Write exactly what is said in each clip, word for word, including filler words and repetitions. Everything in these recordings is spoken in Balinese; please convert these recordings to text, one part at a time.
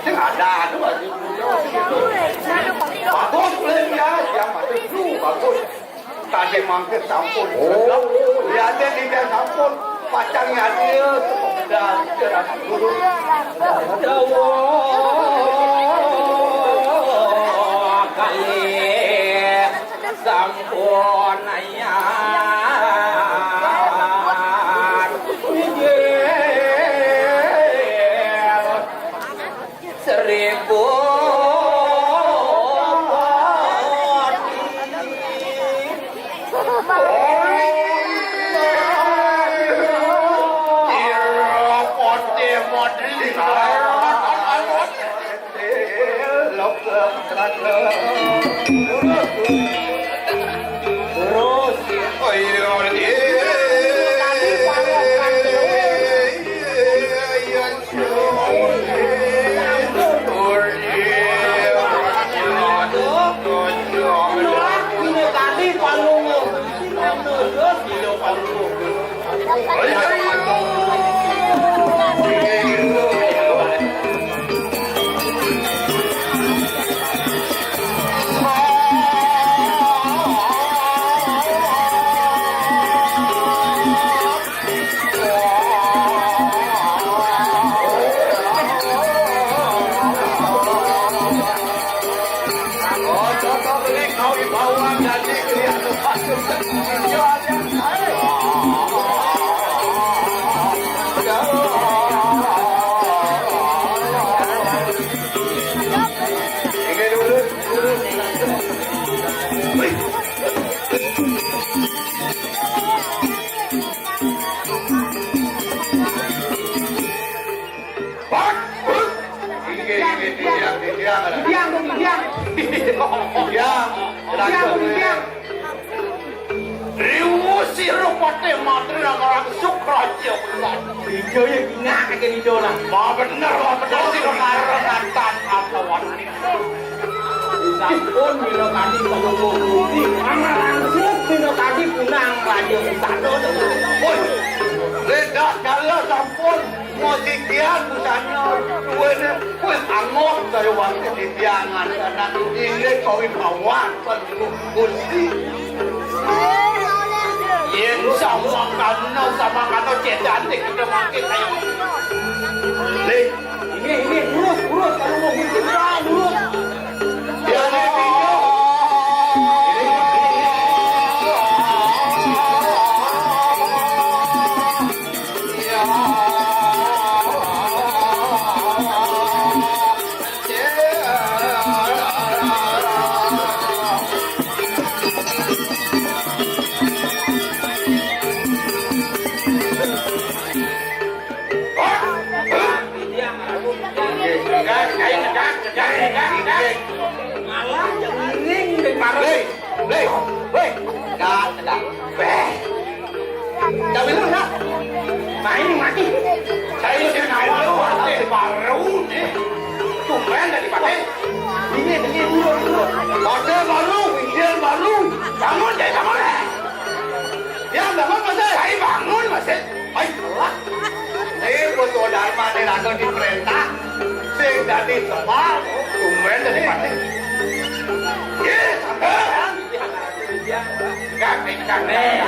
Sing ada anu, bagus, Lin, ya, yang bagus, lu, bagus. Tadi mangke sampun. Oh. Ya, dia sampun. Pacang ya, dia. Dah, dia dah dulu. Dawuh kalih sampun ayat. Inggih. Seribu. Terus. Pak, Pak. Iki, iki, iki, iki, iki, iki. Iki, iki, iki. Iki, iki, iki. Riwu sira pate matri nang orang Sukraja. Iya, ya, bingah kake nido lah. Wah, bener, wah, bener, sira karo katan apa wani. Sampun mila kadi pelungguh putih. Pangarangsut mila kadi punang raja pusana. Woi, ledak kala sampun. Mosikian busana duwene wis angot kaya wong kedidiangan anak inggih kawibawan Gusti. Yen samakana, samakana cedhake kita mangke kaya. Lih, ini, ini, lurus, lurus, kalau mau gunting, wah, lurus. Malah yang miring di parut. Hei, hei, hei. Dah, dah. Beh. Dah, belum, dah. Main mati. Saya sudah nawar, baru nih. Tumben dari pakai. Ini, ini, dulu, dulu. Pakai baru, ini baru. Bangun, deh, bangun, deh. Ya, bangun, Mas. Saya bangun, Mas. Ayo, telat. Nih, Putu Dharma nih, langsung diperintah. Sing dadi sembah, tumben dadi pati. Ye, santai, ya. Enggak, enggak, nih.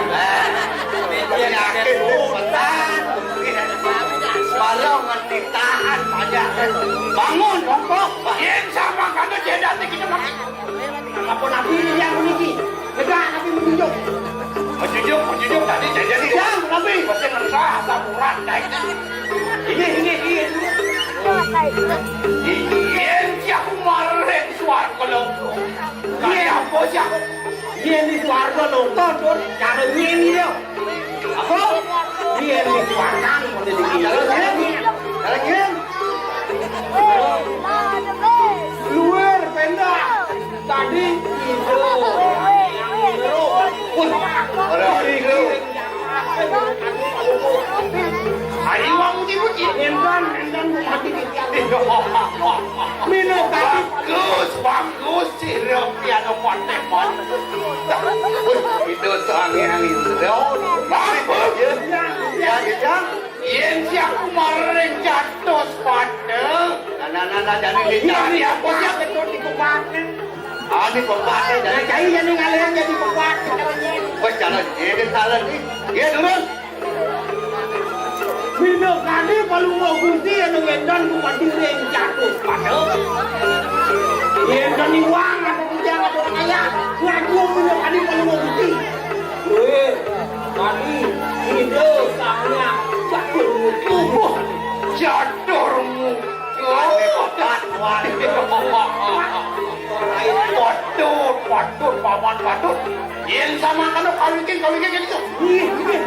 Penyakit, pesan. Malah ngerti tahan, banyak. Bangun, bongkok. Yen sama kata dia dadi kita makan. Apa nabi ini yang meniki? Negak nabi menunjuk. Menunjuk, menunjuk tadi jadi. Yang nabi. Pasti ngerasa sapuran, dai. Ini, ini, ini. Yen aku maring swarga lho. Kaya apa sih aku? Yen di swarga nonton, Dur, cara ngene ya. Apa? Yen di swarga nonton iki. Terus ya. Terus ya. Luar pendak. Tadi itu. Wah, ora iki. Ayo, wong muji-muji. Entan, entan, mati. Mino tadi. Bagus, bagus. Sira piano patemon. Wih, itu sangean itu. Bagus. Ya, ya, ya. Yen siap maring jatuh pada. Jani di jani apa sih? Betul di kuburan. Ah, di kuburan, jani. Nah, jani, jani ngalihan jadi kuburan. Wes, jalan, ini salah nih. Ya, turun. Minakadi Palungguh Gusti anu ngédan ku padiring jatuh pada. Yén tani wang atau bujang atau kaya, ngaku minakadi Palungguh Gusti. Wéh, tadi ida sangnya jatuh mutu. Jatuh mutu. Patut, patut, paman, patut. Yén sama kanu kawingking, kawingking kéto. Ih, ih.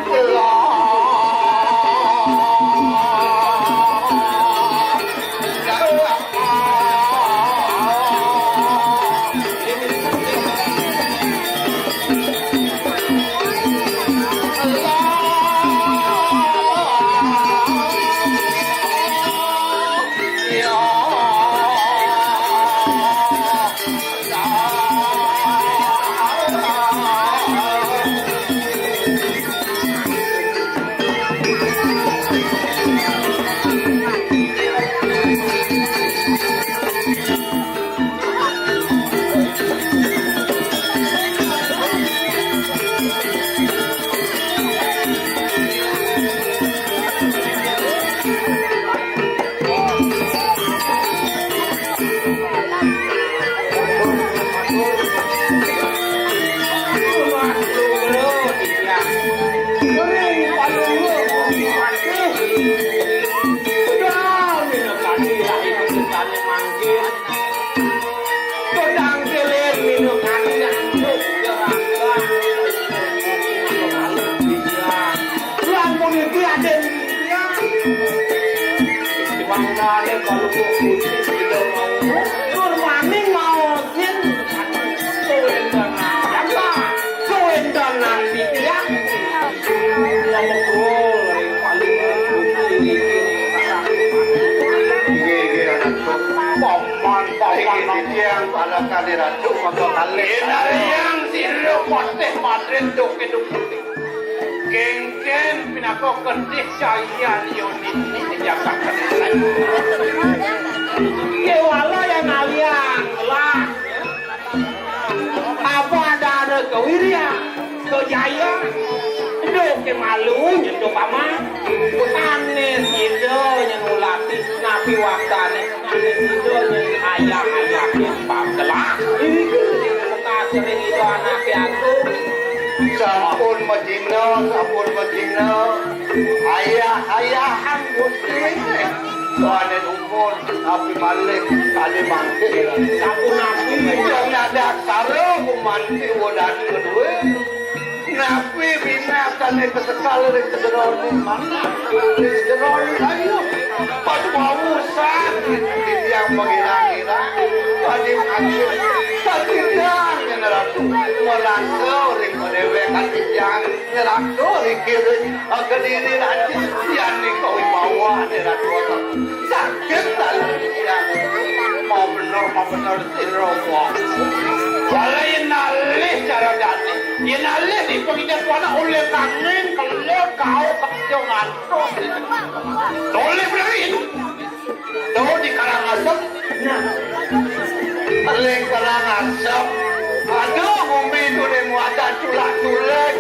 Mangkane kalau kok putih tidak mau. Nurmani mau sin. Suwendanan. Apa? Suwendanan dia. Yang betul. Paling putih. Nggih, nggih, anakku. Paman, paman, paman. Iki titiang para kali ratu maka kalih. Enak yang sira patih madrin dok keduk putih. Kéngkén pinaka kedis sayan yoni ing jagat Kediri. Kéwala yang ngaliang lah. Apa ada ada kewirian, kejaya, duké malu nyentuh paman. Ané sida nyang ulati napi waktane. Ayah-ayah pagela. Ini bekas sering itu anake aku. Sampun medina, sampun medina. Ayah-ayahan Gusti. Soane umur tapi malih kali mangke. Sampun nabi. Yang ada karo kumanti wodan kedua. Napi binasane kesekal ring sejerone manah ring sejerone kayu. Pas wau sah titiang mengira-ngira. Tadi maksud titiang yen ratu merasa ring pendewekan titiang yen ratu ring kiri kediri ratu. Yan nika wibawane ratu. Sakit dalam titiang. Mau bener, mau bener sira kok. Wala yen alih cara dadi. Yen alih di pengidat wana oleh kangen, kelur, kau, kacau, ngantuk. Oleh berangin. Tuh di Karangasem. Nah. Oleh Karangasem. Aduh, bumi itu deh muatan culak-culek.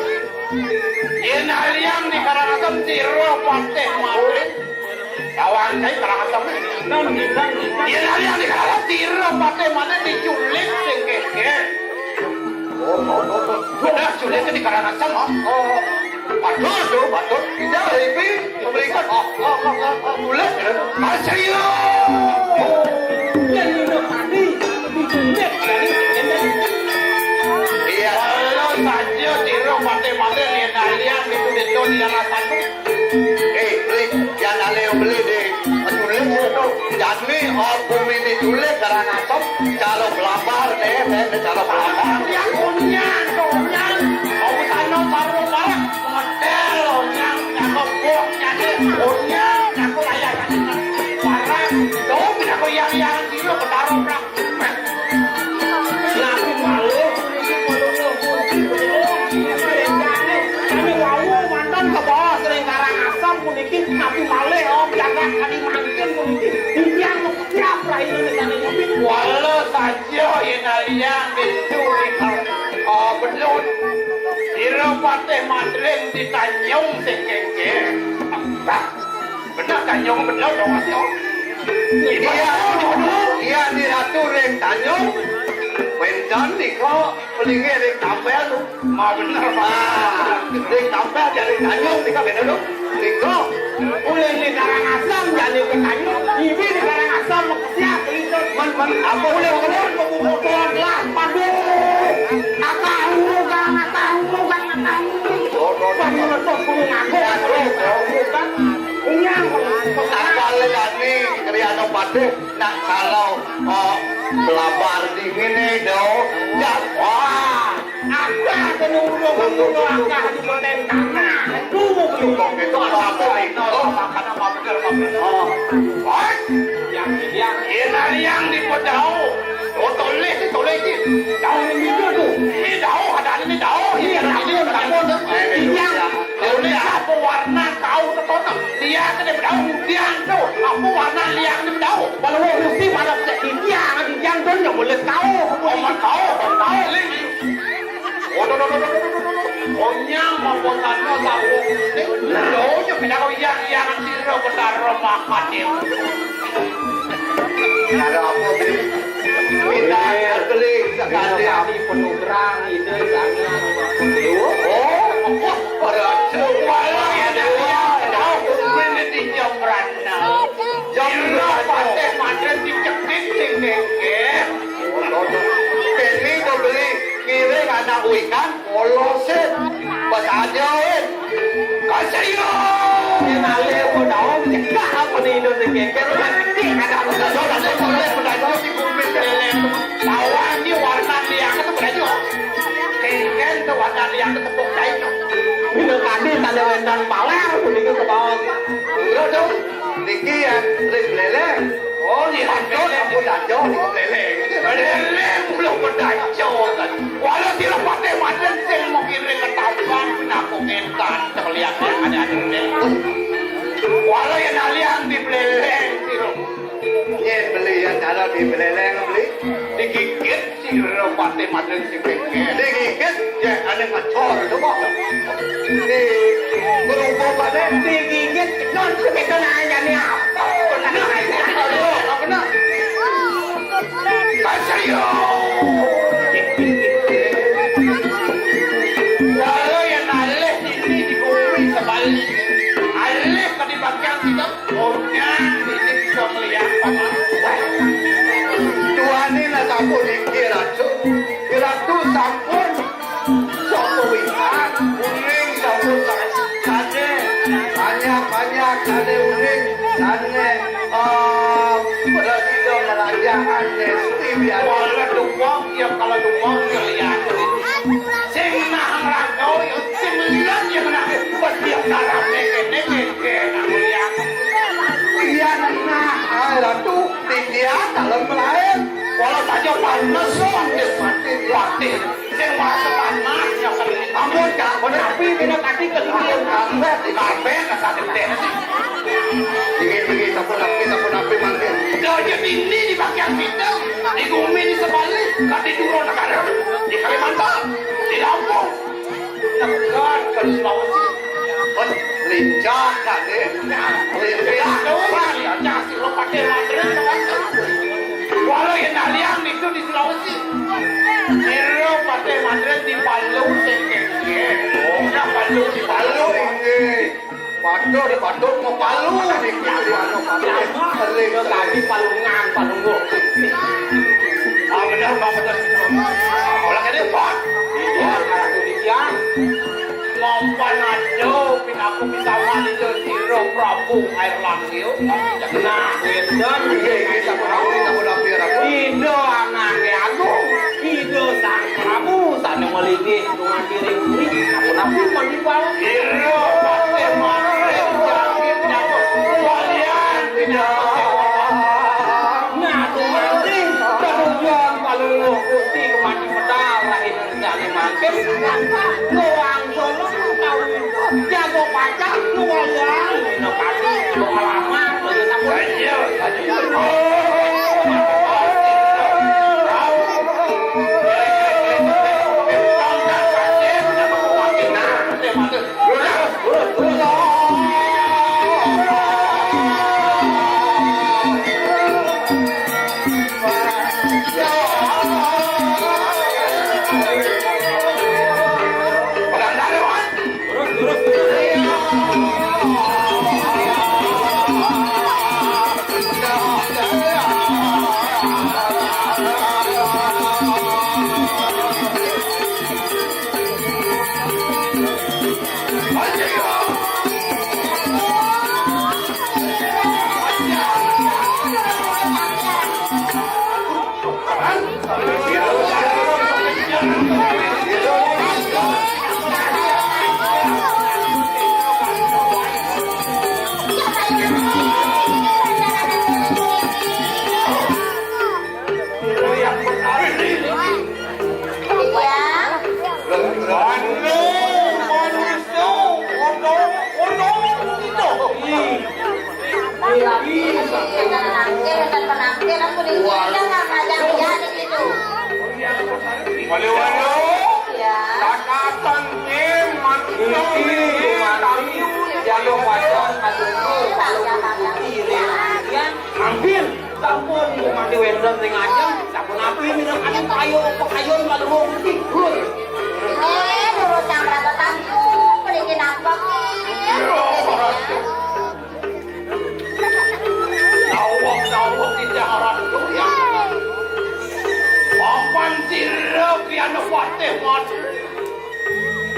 Yen aliang di Karangasem, sira patih mati. Kawan saya Karangasem. Yen aliang di Karangasem, sira patih mati diculik sing keke. Oh, oh, oh, oh. Udah culik di Karangasem, oh. Oh. Batur tuh, batur. Tidak, ini memberikan. Oh, oh, oh, oh, oh, mulai. Mas serius. Yang ini tadi diculik dari. Iya, lo saja sira patih mati yen aliang itu betul di dalam satu. Eh, beli, yan ale beli deh. Tulis itu. Jani, oh, bumi ini tulis Karangasem, cara belamar deh, deh, cara belamar. Yang kunyan, kunyan. Mau sana baru barang. Model, kunyan, nyangkut bok, nyangkut kunyan, nyangkut layar. Barang, tuh, aku yang, yang, sini, bertaruh, Prak. Napi malih puniki Palungguh Gusti punika? Kami wau mantan kabaos ring Karangasem puniki napi malih, oh, jagat kami mangkin puniki. Titiang siap rayi. Aja yén aliang ditu di, oh, bedut. Ira Patih Madrin di Tanjung sing kéngkén. Bah, bener Tanjung bener dong, Mas, yo. Iya, iya, di Ratu ring Tanjung. Wénten nika pelinggih ring Tampel. Ma bener, Pak. Ring Tampel jani Tanjung nika beda, Duk. Nika. Ulih di Karangasem jani ke Tanjung, ibi di Karangasem makesiat itu. Men, men, apa ulih, ulih? Ulih ke Bukit Pohon lah, padu. Akah ulu kan, akah ulu kan, akah ulu. Oh, oh, oh. Padu letup gunung agung, akah ulu kan. Unyang, asal jani kriana padu. Nak kalau, oh, belabar dingin nih, Do. Ya, wah. Ada kena urung-urung akah di konten tanah. Dulu belum. Itu ada apa, Lino? Oh, makan apa bener, apa bener? Oh. Wah. Yang, yang. Ina yang di pedau. Oh, tulis, tulis. Daun ini dulu. Ini daun, ada ini daun. Iya, ini daun. Ini daun. Ini apa warna kau tetonong? Lihat ini bedau udian tu. Apa warna lihat ini bedau? Kalau mau mesti pada sejak dia, dia tu yang boleh tahu. Amat tahu, tahu ni. Oh, tu, tu, tu. Onyang mampu sana tahu. Lo je pindah kau yang, yang sira besar rumah hadir. Ada apa, Beli? Minta beli sekali apa? Penuh berang, ide, sana, apa? Oh, pada semua ya, dah, ya, dah, dah, dah, dah, dah, Yang Ira berani. Patih Madrin dicekik sing nengkeh. Kene kok beli ngiring anak wikan, polosin. Pas aja, win. Kasih yo. Yang alih pun tahu, cekak apa ni Indo sing nengkeh. Lu kan gede, ada apa? Dah, dah, dah, dah, dah, dah, di bumi leleng. Lawan ni warna liang tu berani. Kengken tu warna liang tu tepuk kain tu. Bila tadi tanda wentan paler, begitu ke bawah. Iya dong. Niki ya, ring leleng. Oh, iya, ring leleng. Aku dajo, niki leleng. Leleng belum berdajo, kan. Walau sira Patih Madrin sing mau kirim ke Tampang, aku ngentan, terlihat yang ada-ada leleng. Walau yang alian di beleleng, sira. Nyén beli ya cara di beleleng beli. Digigit. Sira Patih Madrin sing kengken. Digigit, ya, ane ngecor, coba. Di berhubung pada digigit, non kita nanya ni apa? Benar, benar. Kasih yo. Kalau yang alih ini di bumi sebalik, alih ke di bagian kita. Onyang ini bisa melihat, Paman. Tuane lah sampun niki, Ratu. Ratu sampun sapa wikan, uning sampun sa-, sane, banyak-banyak sane uning, sane, eh, pada sida melajahane sri biasa. Kalau duwang, ya kalau duwang, ya lihat. Sing nah ngrangkau, ya sing liyan, ya nah, wis dia karame kene, kene, nah, lihat. Iya, nah, ah, Ratu, tiga dalam lain. Walau saja panas, wah, mati, mati. Sing merasa panas, ya kan. Ampun, Kak, ampun, api, bina kaki ke dunia. Karpet, karpet, kata detail. Tinggi, tinggi, sampun api, sampun api, mangkin. Dah, jadi ini di bagian kita, di bumi, di sebalik, kan di Duro Negara, di Kalimantan, di Lampung. Tekan ke Sulawesi. Pun lincah tadi. Lincah. Lincah si Patih Madrin. Walau yang naliang itu di Sulawesi. Ira Patih Madrin di Palu, sing kengken. Oh, nah, Palu di Palu, inggih. Patut, patut mau Palu niki, anu, Palu. Kering. Tadi Palungan, Palungguh. Ah, bener, Bang, bener. Olah kene, Bang. Iya, Ratu Dian. Mampan aja pinaku pisaman itu sira Prabu Air Langit. Nah, wénten. Inggih, inggih, sampun rapi, sampun rapi, Ratu. Ida anake agung, Ida Sang Prabu sane malinggih dumateng ring puri. Sapunapi pun dipal. Ira patih mati, jangkit nyawut. Walian pinaka. Nah, dumateng kanugrahan Palungguh Gusti kemati medal rahina. Jane mangkin luwang solo tau jago pacak luwang minakadi luwang lama. Iya, iya. Walu-walu, ya. Kakatan tim manusia ini kami walu padan kadungku. Hampir sampun mati wénten ring ajeng, sapunapi minangka payu pakayon kaloro putih. Dur. Eh, durus yang rabetan tuh, beli nampek. Dawuh-dawuh titiang ratu ya. Papan sira pianak patih mati.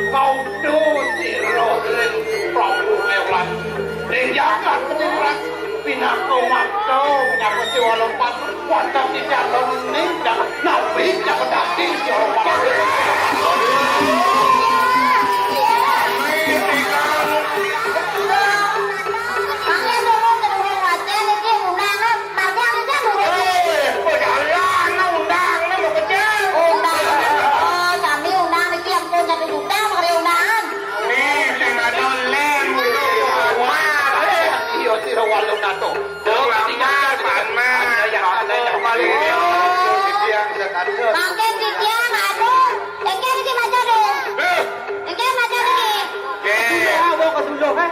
Kaudo sira ring Prabu Mewan. Ring jagat Ketimuran pinaka mata, pinaka siwala pati. Wantah titiang ning napi pinaka daging siwala pati. Mangke durung, durung wacén niki undangan, margi niki durung. Eh, pejalan undangan mau kecil. Undangan. Oh, sami undang niki ampun satu juta mangke undangan. Nih, sing ada lem. Wah, eh, iya sira walu nato. Tuh, lamar, panas. Ada yang ada yang balik. Mangke titiang, aduh, engké niki maca deh. Eh. Engké maca niki. Oke. Sudah, bawa ke sudah, eh.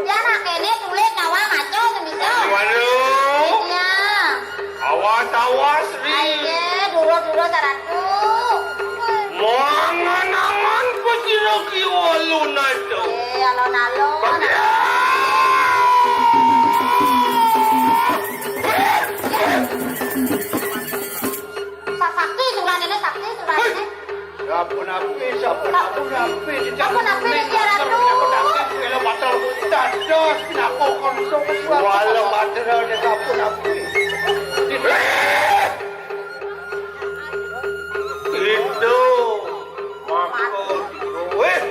Ya, nah, kéné tulis nawang maca semisal. Waduh. Iya. Awas, awas, Ri. Ayo, durus, durus, saratu. Mangan-angan pasira kiwa lunata. Eh, alon-alon. Bagian. Sa-, sakti surané, sakti surané. Sapunapi, sapunapi, sapunapi, Ratu. Wala patra, sapunapi. Itu. Mako. Wéh.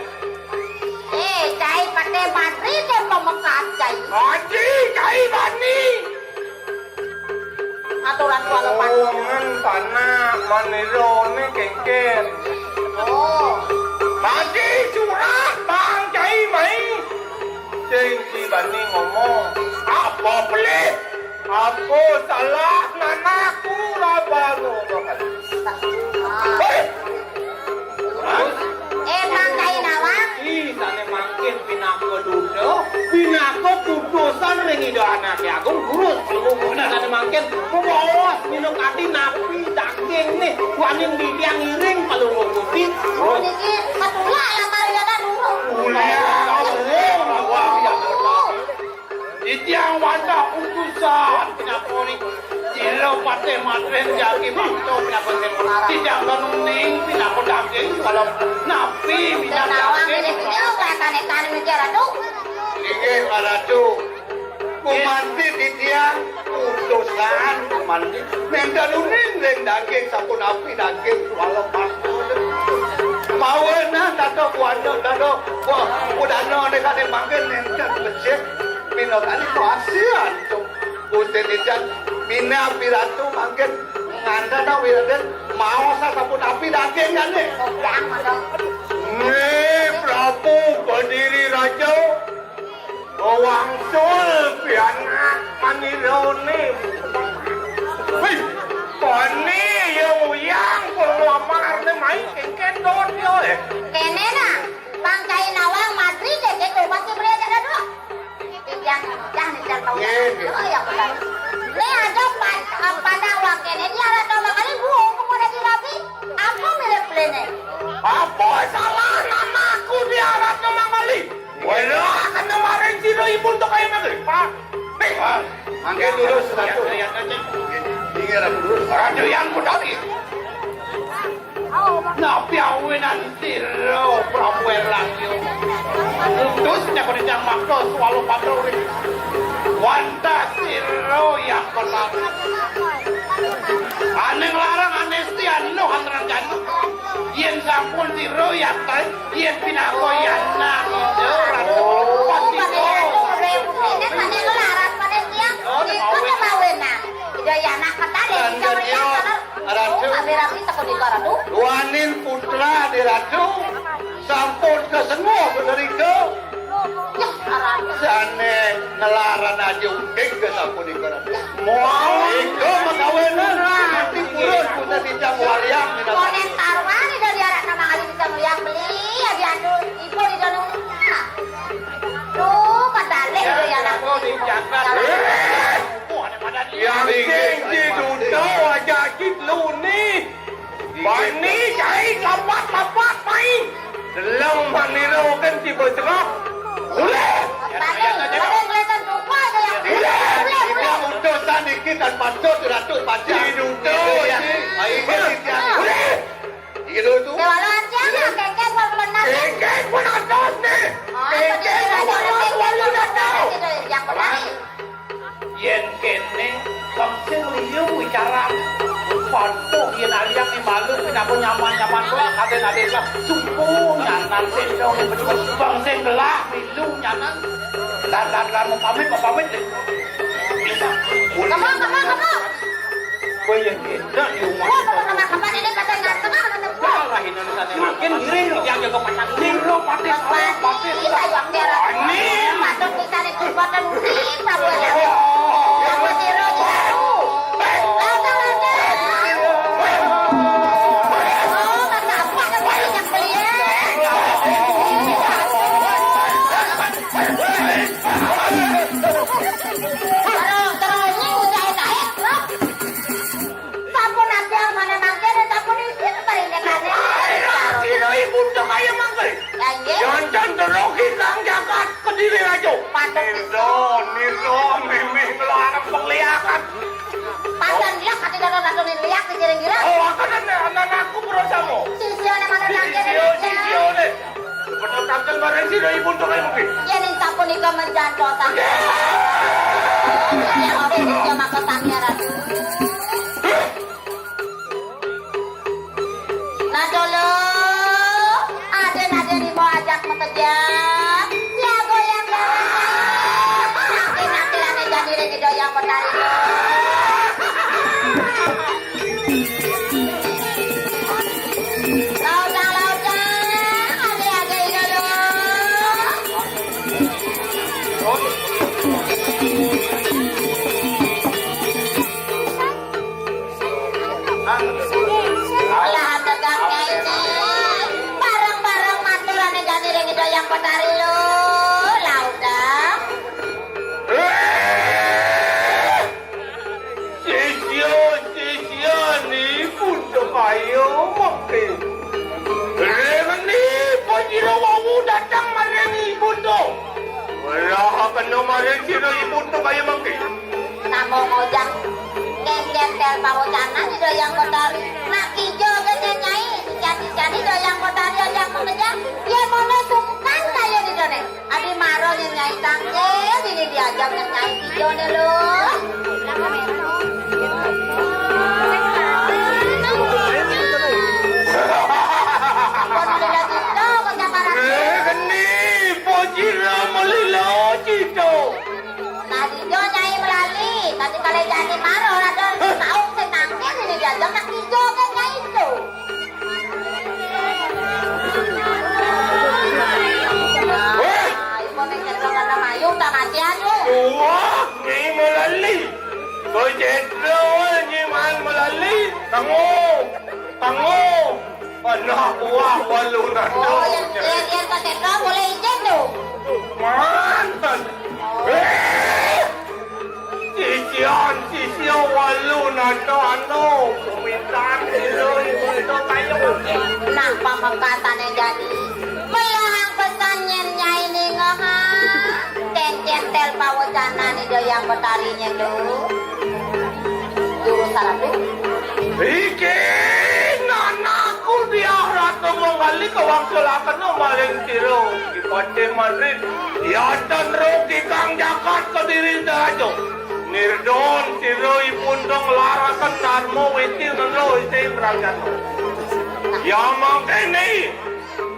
Eh, cai paté matri ké pamekat, cai. Aji, cai bani. Aturan kuala pati. Wonten panak manira né kéngkén. Oh. Tadi surat bang cai mai. Sing si bani ngomong. Apa pelih? Apa salah nanaku labano bakal. Hei! Eh, Bang Cai Nawang. Ih, sané mangkin pinaka duda, pinaka putusan ring Ida Anaké Agung, durus. Sané mangkin mabaos minangka napi daging nih, waning titiang ngiring Palungguh Gusti. Oh, niki satulak lamar ya kan, durus. Ulih, ulih, ulih. Titiang wantah utusan pinakoni. Sira patih matrin jagi makta pinakon. Titiang kanuning pinakon daging, walau napi minyak daging. Nawang milih pinil, kelakannya tani mikir, Ratu. Inggih, Ratu. Kumanti titiang utusan, kumanti. Minta nuning ring daging, sapunapi daging, walau makta. Mawenang tata buana, tata buah, udana, nek ade mangkin nenten becik. Minakadi kasihan, cung. Gusti titiang, minab piratu mangkin ngandana wiraden, maos sapunapi daging jane. Nih, Prabu Kediri Raja, wangsul pianak manirane. Wih, kone ya uyang, penglamarne mai kengken dot yo, eh. Kene, nah, Bang Cai Nawang matri deh, gitu, pasti beli aja dulu. Titiang, jangan, jangan tahu. Iya, iya. Oh, ya, benar. Ini ada pan-, apa, nawang kene, dia ada tahu makanya buang kepada si Rabi. Apa mirip belinya? Apa salah namaku di Arab Mangoli? Wala kena maring sira ibu untuk kaya negeri, Pak. Nih. Pak, mangke dulu satu. Inggih, Ratu. Raja yang Betari. Napi awinan sira Prabu Erlangga? Utus nyakon Ijang Makta Swalapatra urip. Wantah sira yang benar. Aning lara Pun tiru ya, Tay. Yen pinaka ya nang. Ya, Ratu. Pati. Pada Ratu, pada putine, pada kelaran, pada tiang. Oh, iki mawenan. Ida ya anak petane, Ratu. Ratu. Kabeh rapi teko di Ratu. Wanin putra di Ratu. Sampun kesengo benerika. Yah, Ratu. Sane nelaran aja udik ke sampun ibarat. Mau itu makawinan nanti purun punya tijang wariang minat. Konen taruhan dari anak nama kali bisa melihat beli ya diadu ibu di dalam. Tuh, padale itu ya anak. Yang tinggi duda wajah cit luni. Bani cai lapat-lapat main. Deleng maniru kan tiba cerah. Uleh. Balik, balik kelihatan rupa aja yang uleh. Kita utusan iki tan patut ratus pajak. Diduta. Ayo, kita uleh. Iya dulu tu. Dewa lancar lah, kengkeng pun pernah. Kengkeng pun atas ni. Kengkeng pun atas. Yang benar. Yen kene, bang sing liu wicara. Patuh yen aliang ni malu, pinako nyaman-nyaman kok, kaden ade lah. Sumpung nyanan sing dong, bang sing gelak, milu nyanan. Dan, dan, dan, mau pamit, mau pamit deh. Kamu, kamu, kamu. Kowe yen enak di rumah. Wah, kamu, kamu, kamu, ini kata nggak, kamu, kamu, kamu. Wah, lah, ini, ini, ini. Makin miring, yang jaga pasang miring, lo, patis, patis. Ini. Masuk di sana, itu buatan musik, Prabu. Kamu tiru, tiru. Langsung, langsung. Oh, kata apa, kata apa, yang beli, ya? Terus, terus, ini udah naik, loh. Sampun ambil mana mangke, sampun izin perindekane. Ayo, sira ibu tok ayo mangke. Ya, nggih. Jangan terus kita jagat Kediri aja. Patut. Nirdo, Nirdo, mimih ngelarang pengliakan. Pasan liak, ati dono ratu liak di kiring-kiring. Oh, akan anak, anak aku berusaha. Sisio nama mangke. Sisio, sisio, nih. Bener tampil bareng sira ibu tok ae mungkin. Yen sapunika menjantosan. Ya, oke, ya, maka sami, Ratu. Nah, dulu. Aden-aden ibu ajak mekejang. Ya, goyang, goyang. Nanti, nanti, nanti, jadi, jadi, goyang, bentar, ibu. Lautang, lautang, ade-ade ira lo. Olah tegak kae. Bareng-bareng maturane jane ring Ida Yang Betari lo, lautang. Sisya-sisyanipun Cakaya mangke. Rengeni pacira wau dateng maring ibunda. Welah kena maring sira ibunda kaya mangke. Namung ojang ngenggetel pawocanan Ida Yang Betari. Nak ijo kene Nyai, sisya-sisyan Ida Yang Betari aja mengejar. Yen mono sungkan kaya didone. Adi maro yen Nyai tangkil, dini diajak yen Nyai ijo ne lo. Ampun, melila cita, kok sabar. Eh, geni, pojira melila cita. Nah, ijo Nyai melali, tadi kali jani maro, ora do mau sing tangkil, dini diajak nak ijo ke Nyai itu. Wah, iku ning Cendrawata Mayu, tak mati anu. Wah, Nyai Melali. Kok Cendro, Nyai Man Melali. Tango, tango. Anak buah walu nado. Oh, yang, yang, yang ke Cendro boleh izin tu. Mantan. Eh! Sisian, sisia walu nada anu, kumitan, ilun, kumitan, kayu. Nah, pamekasane jani. Melahang pesan nyen Nyai ninga, ha. Ten centel pawecanan Ida Yang Betari nyen, Lu. Juru saratu. Iki anakku Diah Ratu Manggali kawangsulakena maring sira, Ki Patih Madrid. Yatan rugi kang jagat Kediri Daraja. Nirdon sira ipun dong laraken Darma Witi Nelo Isi Prajana. Jaman kéné,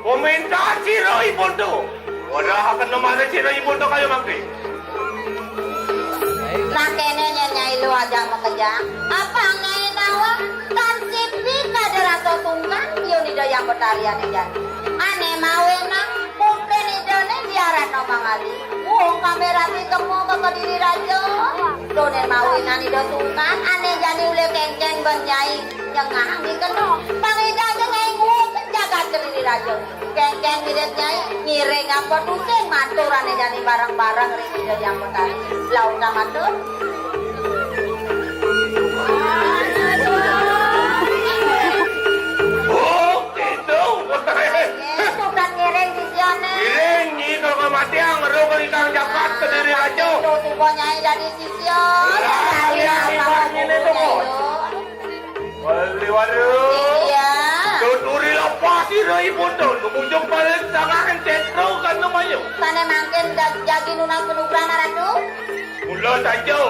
koméntar sira I Puntu. Ora akan nomare sira I Puntu kaya mangké. Nah, kéné nyén Nyai Luh Ajeng makejang. Apa Nyai nawang kan sipi kadér rasa sungkan, yén Ida Hyang Betari ané jan. Ané mawinan kumpén Idané diarana mangali. Wong kamé rabi kemo ka Kediri Raja. Doné mawinan Ida sungkan, ané jani ulih kéngkén ben Nyai nyengah dikena. Pang Ida aja Nyai nguwung jagat Kediri Raja. Kéngkén mirip Nyai, ngiring apa tusing matur ané jani bareng-bareng ring Ida Hyang Betari. Laut matur. Oh, gitu. Nggih, tukang ngiring sisiané. Ngiring, Nyi, kalau mati, ngeru ke ingkang jagat Kediri Raja. Tuh, tiba Nyai jadi sisya. Lah, iya, iya, ini tuh, Nyai, kok. Wali waru. Iya. Tuturi lepas sira I Puntu. Numujuk balik tangan cetro kan lumayu. Sané mangkin da-, jagi nunas panugrahan, Ratu. Mula saja.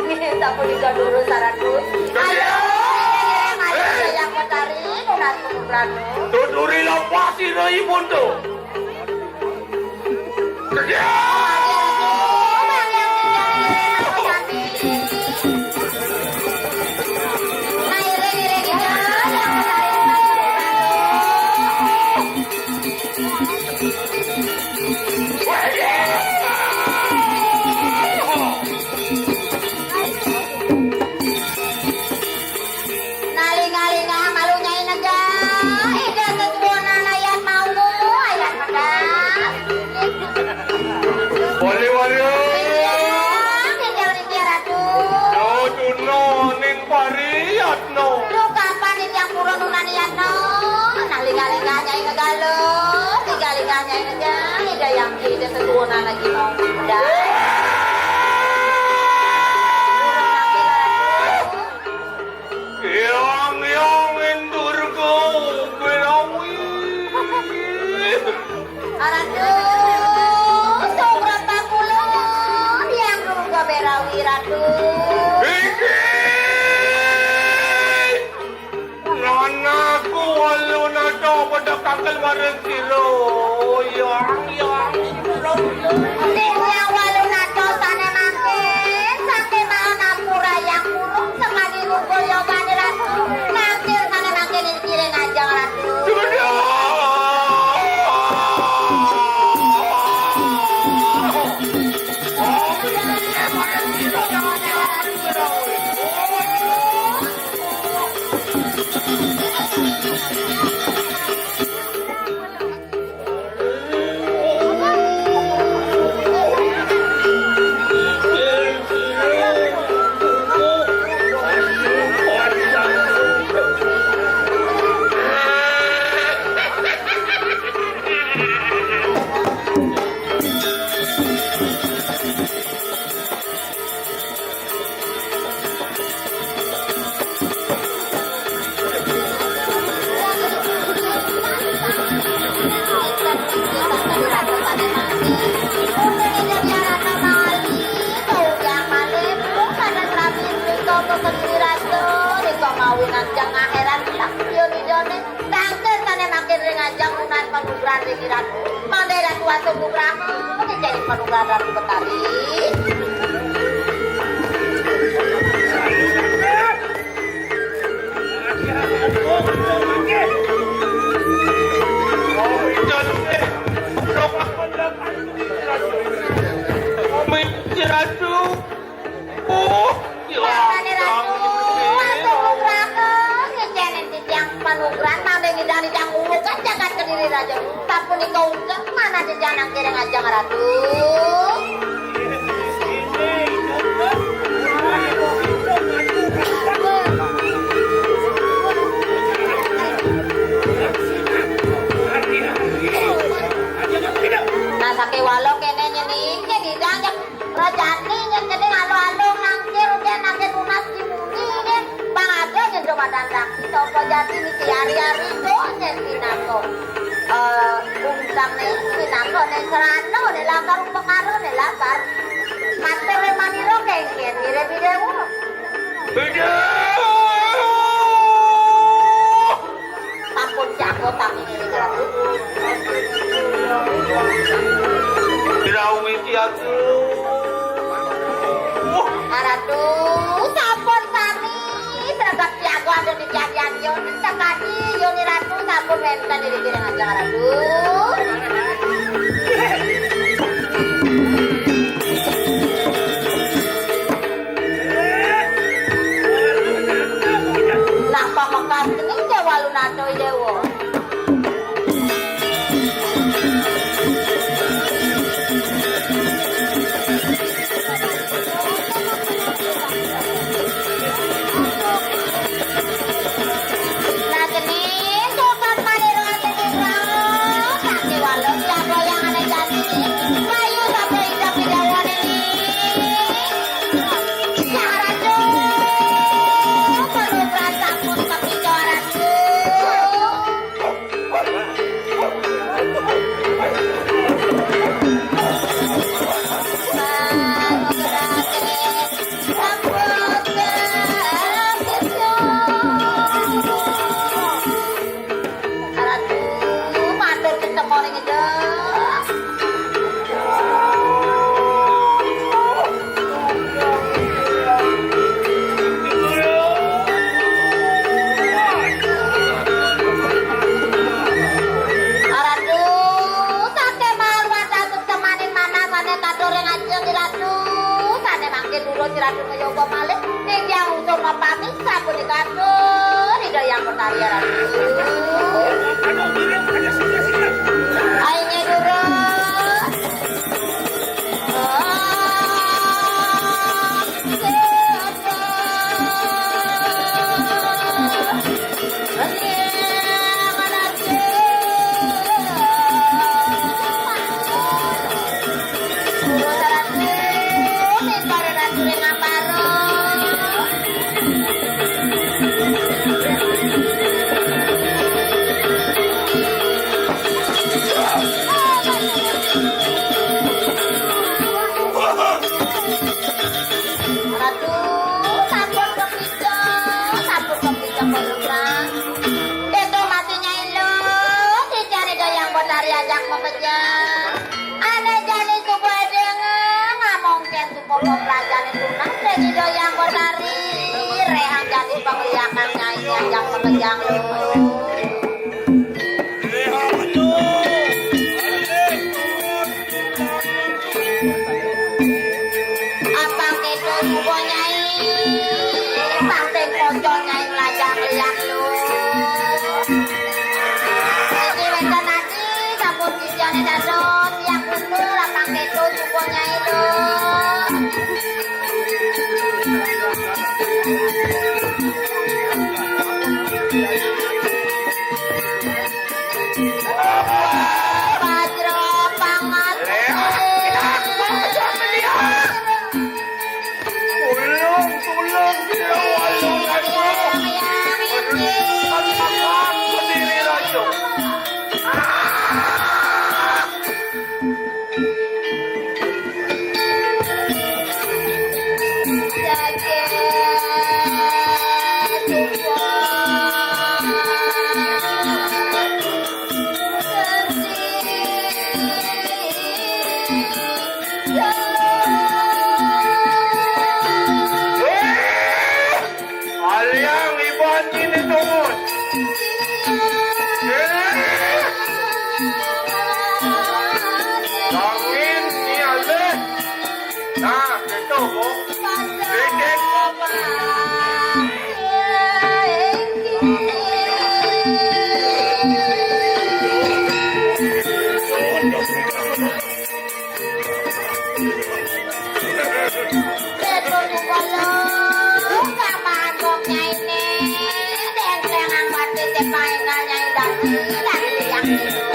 Ini sapunika durus, Ratu. Iya. Ayo, ayo, ayo, ayo, Hyang Betari, nunas panugrahan. Tuturi lepas sira I Puntu. Nalinga-linga malu Nyai negak. Ida sesuunan ayat mau, ayat pedas. Wali-wali. Iya, iya, iya, Ratu. Yo, Juno, ning pari, Yatno. Lu kapan ning yang purun nunan Yatno? Nalinga-linga Nyai negak lu. Tiga linga Nyai negak. Ida yang ida sesuunan lagi mau. Dah. Hyang, Hyang Indurga Berawi. Ratu, sugrapa kula, Hyang Durga Berawi, Ratu. Inggih. Nanaku Walunata pedhek kangkel marang sira. Hyang, Hyang. Ning Hyang Walunata sané mangkin, saking maha nampura Hyang Wurung, sakadi rupa yogané Ratu. Nangkil sané mangkin ing kiring ajeng Ratu. Tangkil sané mangkin ring ajeng nunas panugrahan ring Ratu. Mangda Ratu asuh nugraha, ngicénin panugrahan Ratu Betari. Ratu. Oh, ya. Ratu, atuh nugraha, ngicénin titiang panugrahan, mangda ngidang titiang ngulukan jagat Kediri Raja. Sapunika ugi, manah titiang nangkil ring ajeng Ratu. Nah, sakéwala kéné nyén, nyén ngidang Rajani nyén kéné alo-alo nangkil, nyén nangkil nunas di bumi, nyén. Bang ada nyén do madan raksasa, apa jati misi ari-ari do nyén pinaka. Eh, ungkang né pinaka né serana né lakar upakara né lakar. Matur manira kéngkén mirip Déwa. Aduh. Ratu, sampun sami sregep jago anu dijadian Yoni, sakadi Yoni Ratu sampun wénten ing ring ajeng Ratu. Nah, pamekas kening Déwa Lunado, Déwa. Nah, geni, sopan manira geni, Ratu. Sakti walu, siapa yang ada janji? Payu sampai indah di dawan ini. Syarat dong. Perlu perasaan pun tapi syarat dong. Ratu, matur ketemoning Ida. Ratu, saté malu wadah suksemane manah sané katur ing ajeng Ratu, sané mangke durus Ratu ngayoga malih, ning yang unsur mapamit sapunika atur Ida Hyang Betari Ratu. Ayo, Nyai durus. Ratu, sampun kepica, sampun kepica, Pak Lurah. Keto mati Nyai Luh, dicari Dayang Betari ajak makejang. Ane jani subuh dengeng, ngamong ken subuh pemelajaran tunas, dadi Dayang Betari. Rehang jani pengliakan Nyai ajak makejang, Luh. Apang keto suba Nyai, pang sing kocok Nyai mlajah liang lu. Niki wénten adi sampun titiané dados tiang mundur, apang keto suba Nyai lu. Tulung, tulung, tulung, tulung. Berdiri, Raja. Aliang iban ini tungut. Sini. Angin ni alih. Nah, itu, Bu. Sedikit. Betul, Bu Kolo. Kapan kok Nyai ini? Dengklengan mati sepaingan Nyai Dani, Dani yang itu.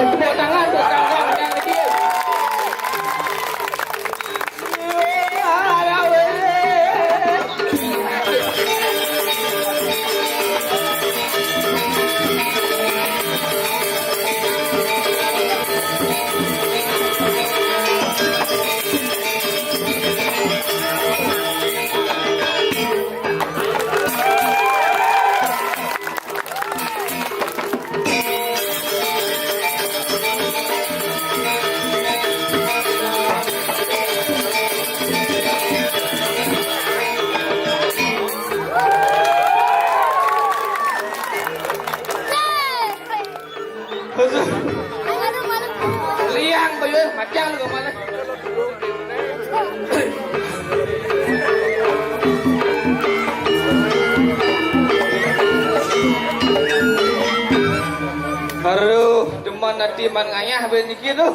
Tepuk tangan untuk kawan yang kecil. Liang ko yun, matyang ko man. Aduh, demen ati man ngayah bé niki tuh.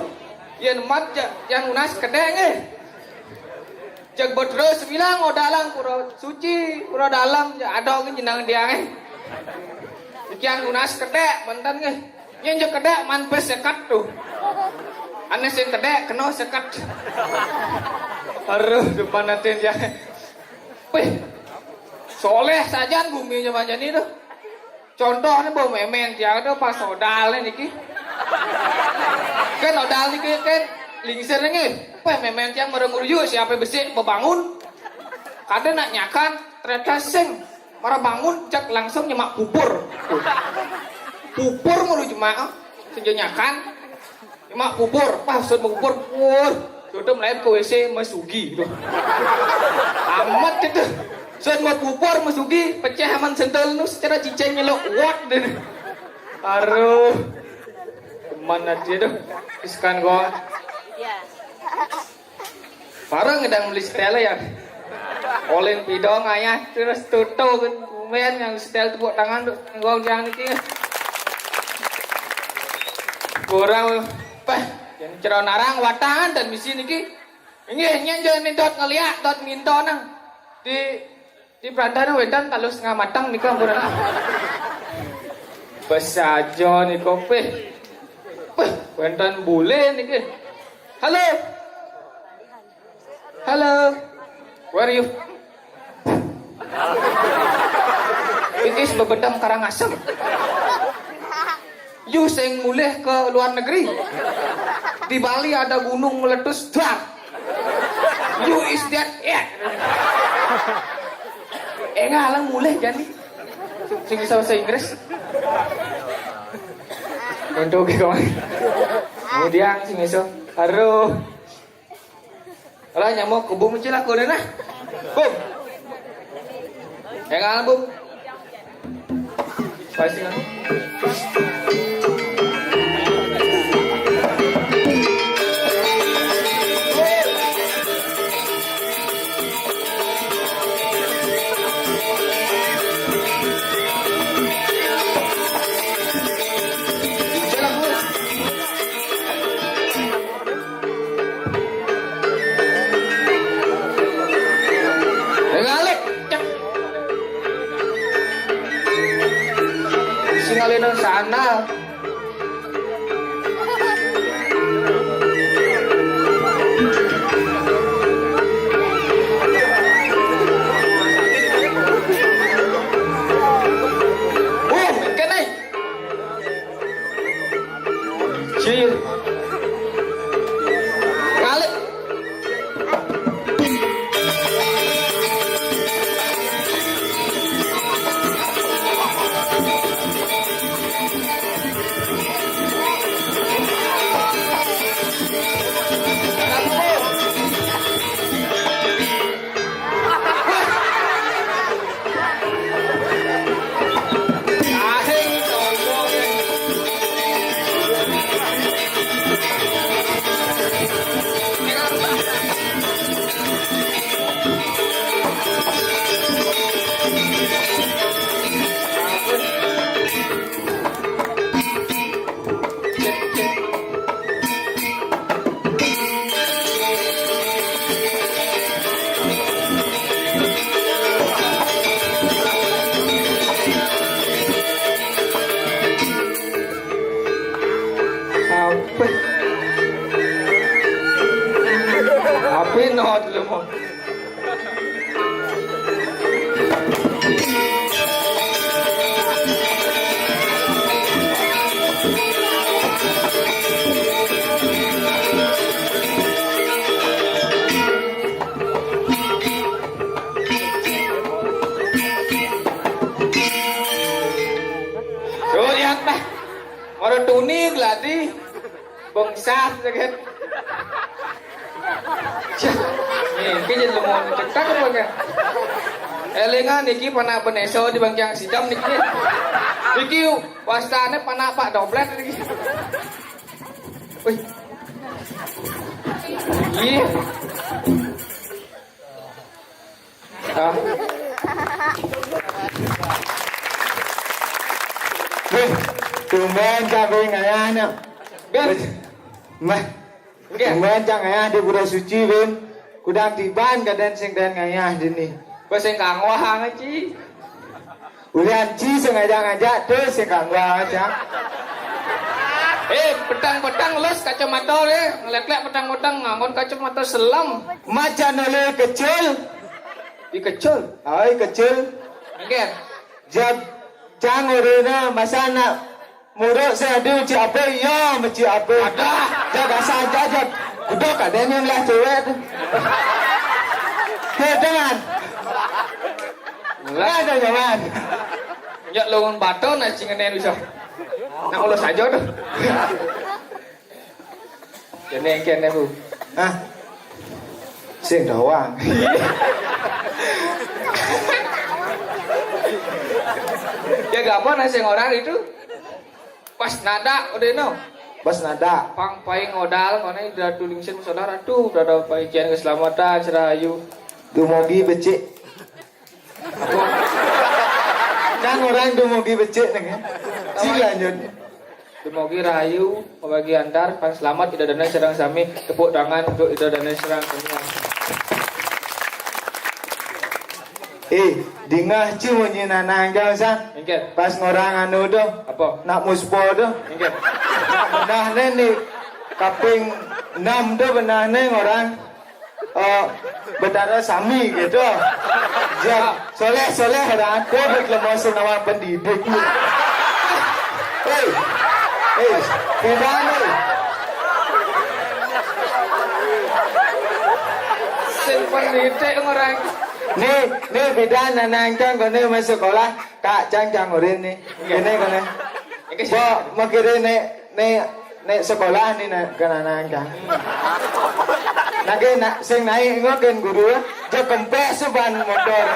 Yén mat ja, yan nunas kedék nggih. Cék Betara Sembilang, oh dalang pura suci, pura dalem, ja ado nggih jeneng tiang, eh. Niki yan nunas kedék, manten nggih. Nyén ja kedék man bes seket tuh. Ané sing kedék kena seket. Aduh, depan atin ya. Wih. Soléh sajan bumi jaman jani tuh. Contohné, bah, mémén tiang tuh pas odal niki. Kan odal niki kan lingsir nggih. Wah, mémén tiang mara ngruyuk siapé besik bebangun. Kadén nak nyakan, ternyata sing mara bangun jak langsung nyemak bubur. Bubur mulu jemak, sing ja nyakan. Mak bubur, pas sun bubur, wur. Jodoh melayu ke W C, mesugi gitu. Amat gitu. Sun mau bubur, mesugi, pecah aman sentel nu secara cicing nyeluk, wot deh. Aduh. Mana dia tuh? Iskan gua. Parang ngedang beli setel ya. Olin pidong ayah terus tutu kan. Lumayan yang setel tepuk tangan tuh. Gua jangan niki. Kurang pah yang cerah narang watangan dan misi niki. Inggih, nyén jangan dot ngeliat, dot minto nang. Di di Prantana wénten taluh setengah mateng nika ampun. Besaja nika pih. Pih, wénten bule niki. Halo. Halo. Where you? It is Bebedem Karangasem. You sing mulih ke luar negeri. Di Bali ada gunung meletus, dar. You is dead yet. Enggak, lang mulih jani. Sing bisa bahasa Inggris. Untuk gitu. Kemudian sing bisa. Aduh. Lah nyamuk kebum aja lah kau nah. Bum. Enggak, bum. Pasti kan. Ngalik. Sing ngalinan sandal. Bum, kene. Cium. Balik. Tapi not lu mau. Tuh, lihat, Pak. Orang tunik lah, di. Bangsat, ya kan? Cah, niki jadi lemon cetak apa kan? Élingan niki panak Beneso di Bangkiang Sidam niki. Niki wastane panak Pak Doblet niki. Wih. Iya. Ah. Wih, tumben cabe ngayahnya. Ben. Mah. Nggih. Tumben cang ngayah di Pura Suci, Win. Kudang tiban kadén sing dén ngayah dini. Wis sing kanggo aja, Ci. Ulian Ci sing ngajak-ngajak terus sing kanggo aja. Eh, petang-petang les kacamata le, ngléklék petang-petang nganggon kacamata selem. Macan oleh kecil. Di kecil. Ai kecil. Nggih. Jab cang urina masa nak muruk saya di uci apa iya meci apa. Ada. Jab asal jajab. Kudu kadén yang lah cewek tu. Kedengan. Ada nyaman. Nyak lawan bato nak cingenen bisa. Nak ulas aja tu. Kene kene, Bu. Hah? Sing doang. Ya gampang nah sing orang itu. Pas nada udah no. Pas nada. Pang paing ngodal mana udah tulisin saudara tuh udah ada paikian keselamatan serayu. Dumugi becik. Kan orang dumugi becik nih kan. Ci lanjut. Dumugi rahayu, pabagi antar, pang selamat Ida Dané sareng sami. Tepuk tangan untuk Ida Dané sareng sami. Eh, dingah ci munyi nanang jauh san. Inggih. Pas ngorang anu tuh. Apa? Nak muspo tuh. Inggih. Benah né nih kaping enam tuh benah né ngorang. Oh, Betara sami gitu. Ya, soleh-soleh orang aku berkelemo senawa pendidik. Hei, hei, gimana? Sing pendidik orang. Nih, nih beda nanangkang kono masuk sekolah, Kak Cang Cang Urin nih. Ini kono. Bo, makire nek nek nek sekolah nih nek kenangan kan. Nake nak sing naik ngoken guru, je kempes ban motor.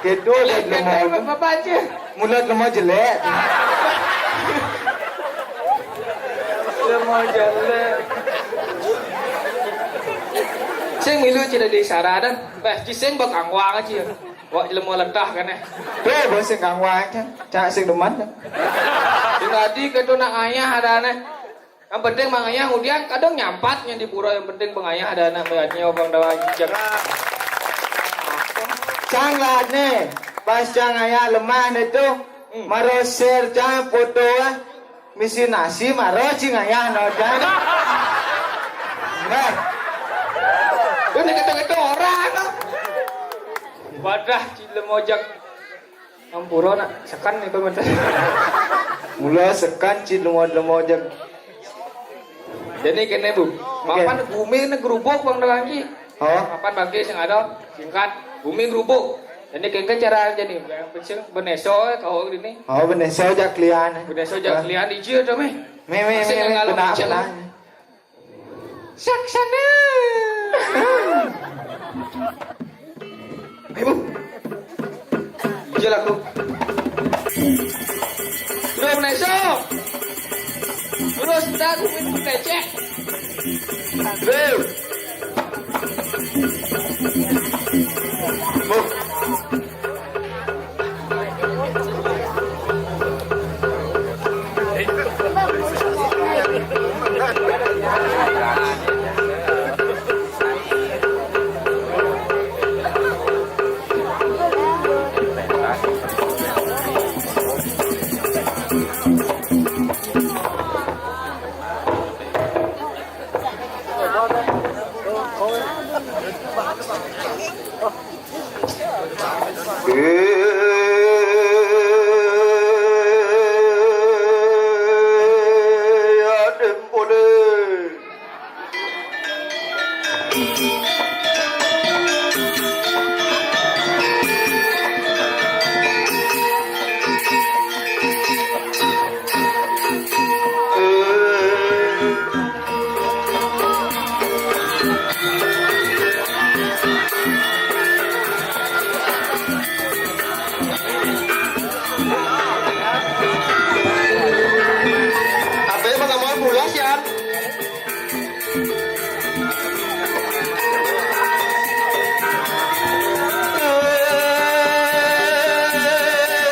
Gitu deh lemah. Bapak aja. Mulut lemah jelek. Lemah jelek. Sing milu tidak disaradan, bah sing bak angwang aja. Wak jelema letah kéné. Tuh, bos sing kang wae kan. Cak sing demen kan. Sing tadi kéto nak ngayah adané. Yang penting mang ngayah ngudian kadang nyampat yang di pura yang penting pengayah ada anak bayarnya bang dawa jejak. Cang lah né. Pas cang ngayah lemah né tuh. Hmm. Maro share cang foto ah. Misi nasi maro cing ayah no jan. Nah. Ini kata-kata orang. Wadah cilem ojek. Ampura nak sekan nih komentar. Mula sekan cilem lemojek. Jadi kene bu, mapan bumi ini gerubuk bang dalangi. Oh. Mapan bagi sing ada singkat bumi gerubuk. Jadi kengke cara jadi yang penting beneso kau ini. Oh, beneso jak lian. Beneso jak lian ijil tu meh. Meh meh meh meh benar benar. Saksana. Ayo. Ijil aku. Terus beneso. Terus bentar, gue kecek. Terus. Apa ya, Bang Kamal pulas ya?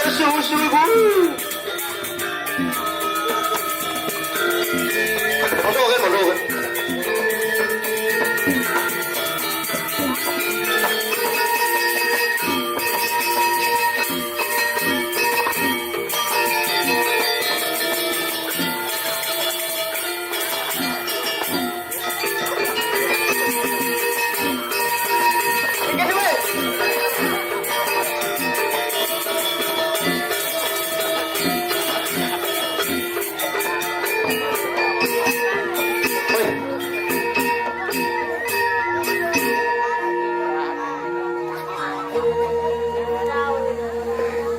Susu. Mondok kan, mondok kan.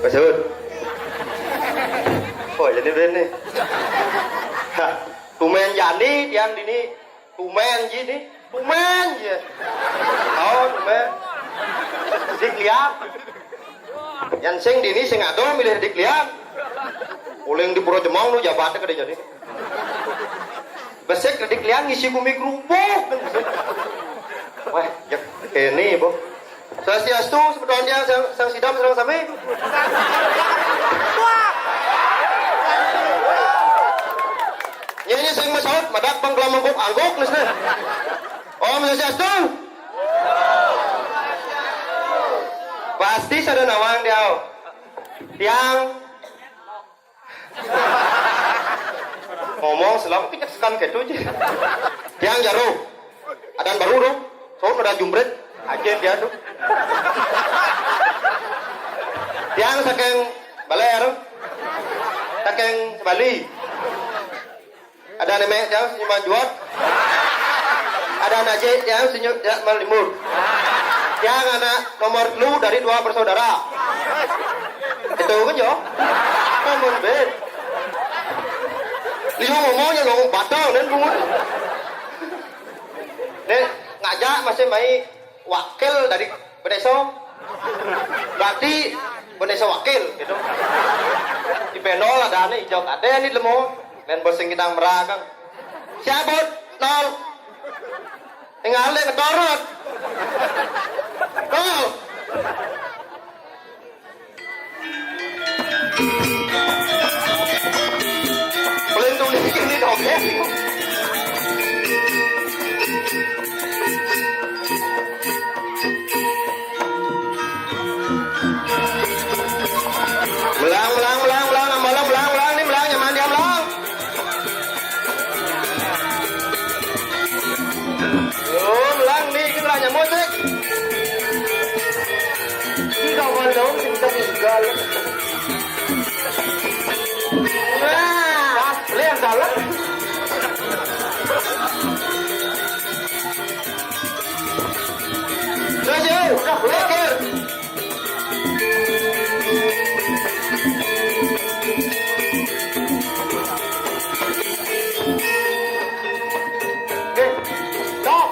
Pasut. Oh, jadi bener. Hah, tumen jani tiang dini. Tumen ji ni. Tumen ji. Oh, tumen. Dik liang. Yan sing dini sing ado milih dik liang. Uling di Pura Jemong nu jabatnya kada jadi. Besik dik liang ngisi gumi kerupuk. Wah, ya ini, Bu. Swastiastu, semeton tiang sang, sang sidam sareng sami. Nyanyi sing masaut, madak bang kelam angguk-angguk, nih, nih. Om Swastiastu. Pasti sada nawang dia. Tiang ngomong selang picak sekan gitu aja. Tiang jaro. Adan baru dong. Sound ada jumbret. Aja dia tuh. Tiang saking Baler. Saking Bali. Ada nenek yang senyuman juat. Ada anak cik yang senyum ya malimur. Yang anak nomor lu dari dua bersaudara. Itu kan yo. Namun ben. Liu ngomongnya lo batal dan bungut. Nih ngajak masih mai wakil dari Beneso. Berarti Beneso wakil gitu. Di Benol ada nih jok ada nih lemo. Nen bos sing kita meragang. Siabut nol. Tinggal deh ketorot. Nol. Paling tulis ini dong ya. Melang, melang, melang, melang, melang, melang, melang, nih melang, nyaman dia melang. Yo, melang nih, kita lah nyamuk sih. Ini kawan dong, kita tinggal. Nah, lihat salah. Terus yuk, udah, udah. Eh, Dok.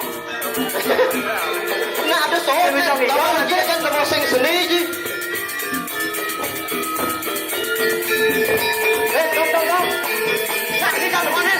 Nah, ada soal. Bisa nih. Kalau dia kan sama sing seni ji. Eh, Dok, Dok, Dok. Nah, ini kan mana?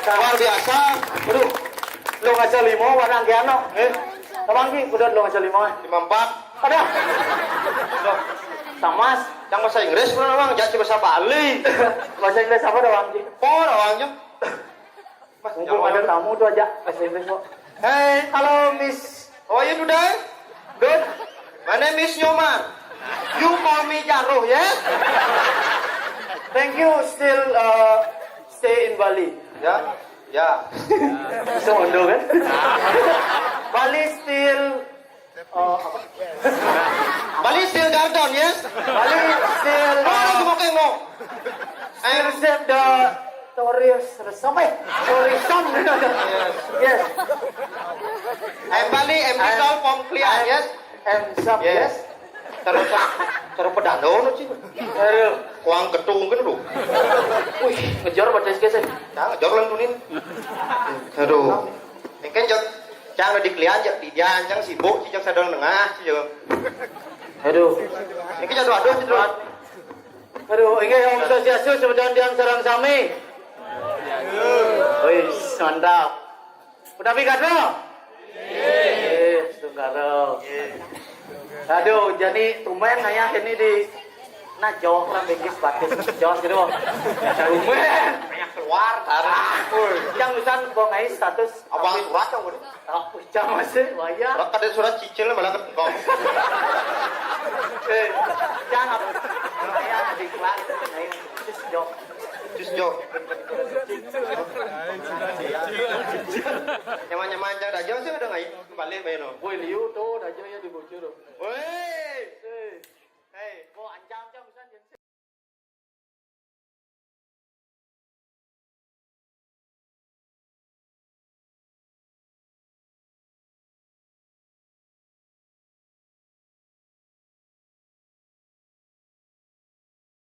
Luar biasa. Aduh. Lu ngaca lima, warna anggian, no. Eh. Abang Ji, udah lu ngaca lima, eh. Lima empat. Ada. Loh, Samas. Yang bahasa Inggris pernah, Bang? Jangan bahasa Bali. Bahasa Inggris apa dah, Bang Ji? Oh, dah, Bang Ji. Mas, mumpung ada tamu tuh aja bahasa Inggris kok. Hey, hello, Miss. How are you today? Good. My name is Nyoman. You call me Jaroh, yes? Thank you, still uh, stay in Bali. Ya, ya. Bisa Ondo kan? Bali still uh, apa? Bali still garden, yes? Bali still Bali uh, cuma kengok. Still save the tourist, apa? Tourism. Yes. Yes. I'm Bali, I'm Bicol from Klian, yes? And sub, yes. Yes. Terus, terus pedano no, Cing. Aduh. Kuang ketung kan lu. Wih, ngejar baca S K S. Nah, ngejar lantunin. Aduh. Mungkin jok, Cang di Klian, jok di Dian, Cang sibuk, Cing, jok sadang nengah, Cing, jok. Aduh. Mungkin jatuh aduh, Cing, terus. Aduh, inggih Om Swastiastu, semeton tiang sareng sami. Wis, mantap. Udah pikat, Bro? Eh, Tunggaro. Aduh, jadi tumben ayah ini di nah jawab lah bengkis batis jos gitu, Bro. Tumben. Banyak keluar, tarah. Yang urusan Bang Ais status Abang surat yang udah. Oh, ucap masih bayar. Ora kadang surat cicil malah ketengkong. Eh, jangan. Saya di kelas, saya cis jok. Cis jok. Nyaman-nyaman, Cang, dah jauh sih udah ngai. Balik bae no. Woi, liu tuh, dah jauh ya di bocor. Woi.